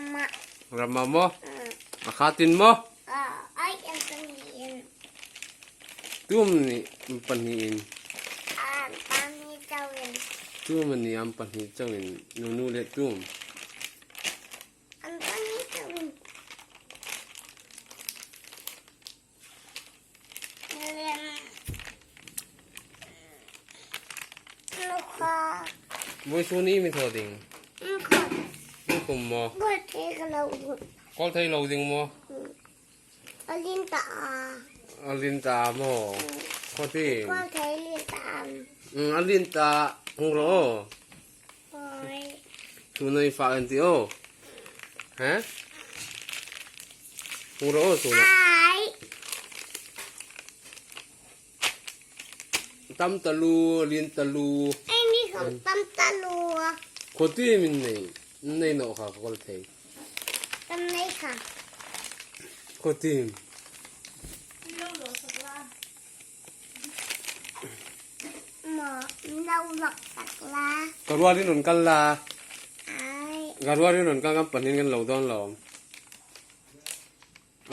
Rama. Rama maw? A khatin maw? Ai an pahnihin. Tum nih an pahnihin. An pahnih chauhin. Tum a nih an pahnih chauhin. Nunu leh tum. An pahnih chauhin. Voi su ni mi thaw ding. Kum maw? Kawl thei lo ding maw? Alin ta. Alin ta maw? Khawti. Kawl thei lin ta. Alin ta hung ro. Tunai fa an ti aw. Ha? Hung ro aw tuna. Ai. Tam talu, lin talu. Ai mi khom tam talu. Khoti min nei. Nei no kha kol thei. Tam nei kha. Khoti. Ka rualin rawn kal la. Ka rualin rawn kal kan pahnihin kan lo dawn lo.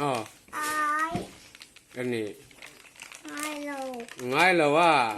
Aw. Ka ni. Ngai lo a.